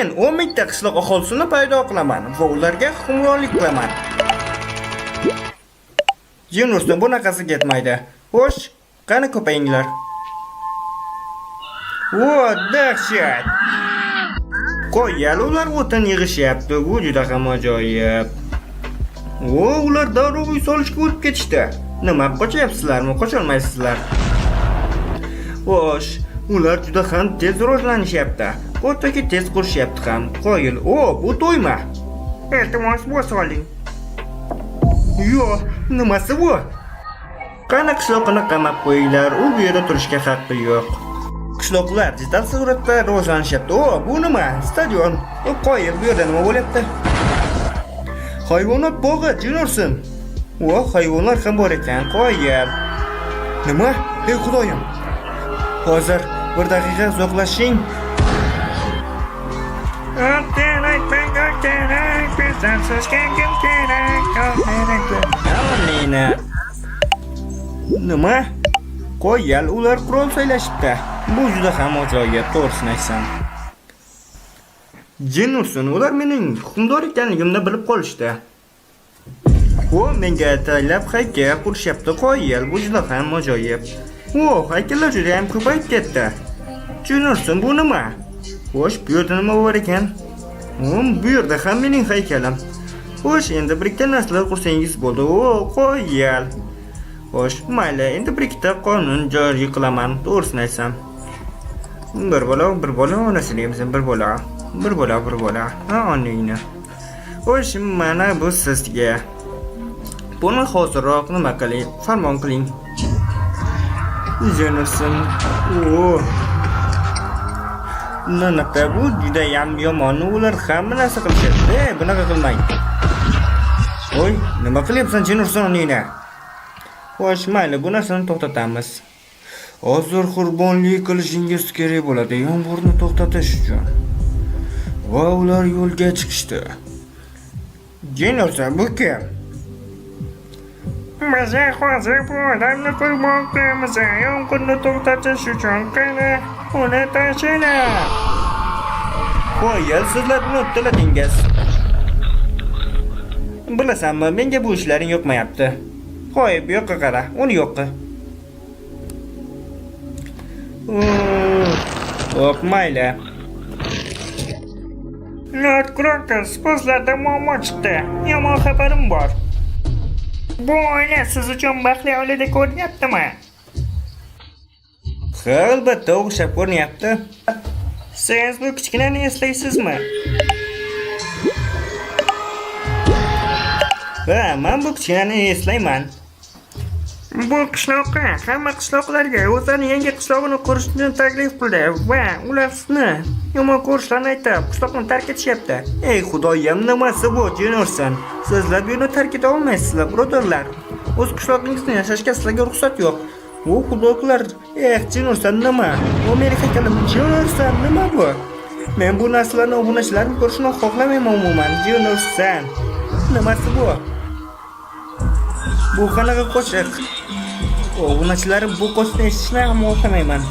Men 10 mingta qishloq aholisini paydo qilaman va ularga hukmronlik qilaman. Yunusni bunaqasi ketmaydi. Xo'sh, qani ko'payinglar. O, dahshat! Qo'yal, ular o'tin yig'ishyapti. Bu juda ham ajoyib. O, ular darrov uy solishga o'tib ketishdi. Nima, qochyapsizlarmi? Qocholmaysizlar. Xo'sh, ular juda ham tez rivojlanishyapti. Hattoki tez qurishyapti ham. Qoyil, o, bu to'yma. Iltimos, bos oling. Yo'q, nimasi bu? Qani qishloqni qamab qo'yinglar, u bu yerda turishga haqqi yo'q. Qishloqlar jidal suratda rivojlanishyapti. O, bu nima? Stadion. O, qoyil, bu yerda nima bo'lyapti? Hayvonot bog'i, jin. O, hayvonlar ham bor ekan, qoyil. Nima? Ey xudoyim. Hozir bir daqiqa uzoqlashing. Ot kerak, menga kerak, bizdan sizga kim kerak? Ot kerak. Nima? Nima? Qo'yal, ular qurol saylashibdi. Bu juda ham ajoyib, to'g'risini aytsam. Jin ursin, ular mening hukmdor ekanligimni bilib qolishdi. O, menga ataylab haykal qurishyapti, qoyil, bu juda ham ajoyib. O, haykallar juda ham ko'payib ketdi. Jin ursin, bu nima? Xo'sh, bu yerda nima bor ekan? O, bu yerda ham mening haykalim. Xo'sh, endi bir ikkita narsalar qursangiz bo'ldi. O, qoyil. Xo'sh, mayli, endi bir ikkita qonun joriy qilaman, to'g'risini aytsam. Bir bola, bir bola, onasini yemsin, bir bola. Bir bola, bir bola. Ha, onangni. Xo'sh, mana bu sizga. Buni hozirroq nima qiling? Farmon qiling. Jin ursin. O. Nanaqa bu judayam yomon. Ular hamma narsa qilishadi. Ey, bunaqa qilmang. Voy, nima qilyapsan, jin ursin onangni? Xo'sh, mayli, bu narsani to'xtatamiz. Hozir qurbonlik qilishingiz kerak bo'ladi yomg'irni to'xtatish uchun. Va ular yo'lga chiqishdi. Jin ursin, bu kim? Biz hozir bu odamni qurbon qilamiz. Yomg'irni to'xtatish uchun qani uni tashinglar. Qo'yil, sizlar buni uddaladingiz. Bilasanmi, menga bu ishlaring yoqmayapti. Qo'y, bu yoqqa qara, uni yo'qqa. Xo'p, mayli. Lord Krokus, bizlarda muammo chiqdi. Yomon xabarim bor. Bu oila siz uchun baxtli oilada ko'rinyaptimi? Ha, albatta o'xshab ko'rinyapti. Siz bu kichkinani eslaysizmi? Ha, men bu kichkinani eslayman. Bu qishloqqa, hamma qishloqlarga o'zlarining yangi qishlog'ini qurishni taklif qildi va ular sizni yomon ko'rishlarini aytib, qishloqni tark etishyapti. Ey xudoyim, nimasi bu, jin ursin? Sizlar bu yerni tark eta olmaysizlar, birodarlar. O'z qishlog'ingizda yashashga sizlarga ruxsat yo'q. U xudolar, eh, jin ursin, nima? U meni haykalim, jin ursin, nima bu? Men bu narsalarni obunachilarim ko'rishini xohlamayman umuman, jin ursin. Nimasi bu? Bu qanaqa qo'shiq? Obunachilarim bu qo'shiqni eshitishni ham xohlamayman.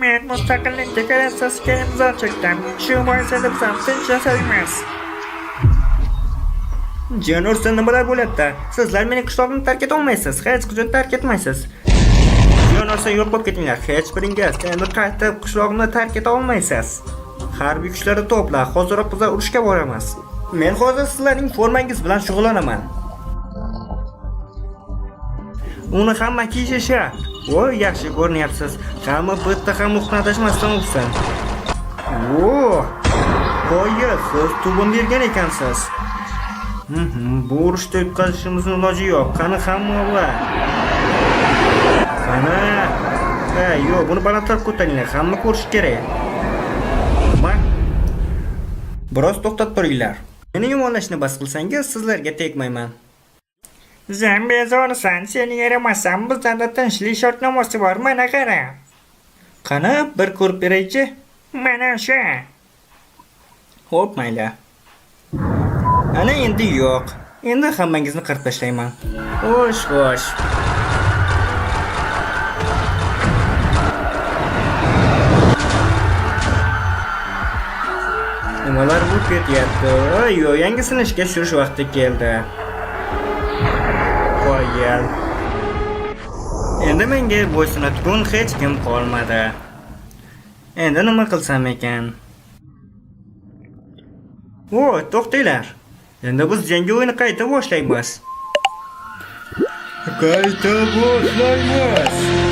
Men mustaqillik deklaratsiyasiga imzo chekdim. Shu bois endi biz ham tinch yashaymiz. Jin ursin, nimalar bo'lyapti? Sizlar mening qishlog'imni tark eta olmaysiz. Hech qachon tark etmaysiz. Jin ursin, yo'q bo'lib ketinglar. Hech biringiz endi qaytib qishlog'imni tark eta olmaysiz. Harbiy kuchlarni to'pla, hoziroq bizlar urushga boramiz. Men hozir sizlarning formangiz bilan shug'ullanaman. Uni hamma kiyishi shart. Voy, yaxshi ko'rinyapsiz. Hamma bitta ham o'qdan adashmasdan o'qisin. O! Qo'yi, siz tubin bergan ekansiz. Bu urushda yutqazishimizning iloji yo'q. Qani hamma ular? Qani? Ha, yo'q, buni balandroq ko'taringlar. Hamma ko'rishi kerak. Nima? Biroz to'xtab turinglar. Meni yomonlashni bas qilsangiz, sizlarga tegmayman. Sen bezorisan, seni yaramasam bizlarda tinchlik shartnomasi bor, mana qara. Qani, bir ko'rib beraychi. Mana shu. Xo'p, mayli. Ana endi yo'q. Endi hammangizni qirib tashlayman. Xo'sh, xo'sh. Nimalar bo'lib ketyapti? Yo, yangisini ishga tushirish vaqti keldi. Qoyil. Endi menga bo'ysunadigan hech kim qolmadi. Endi nima qilsam ekan? O, to'xtanglar. Endi biz jangi o'yini qayta boshlaymiz. Qayta boshlaymiz.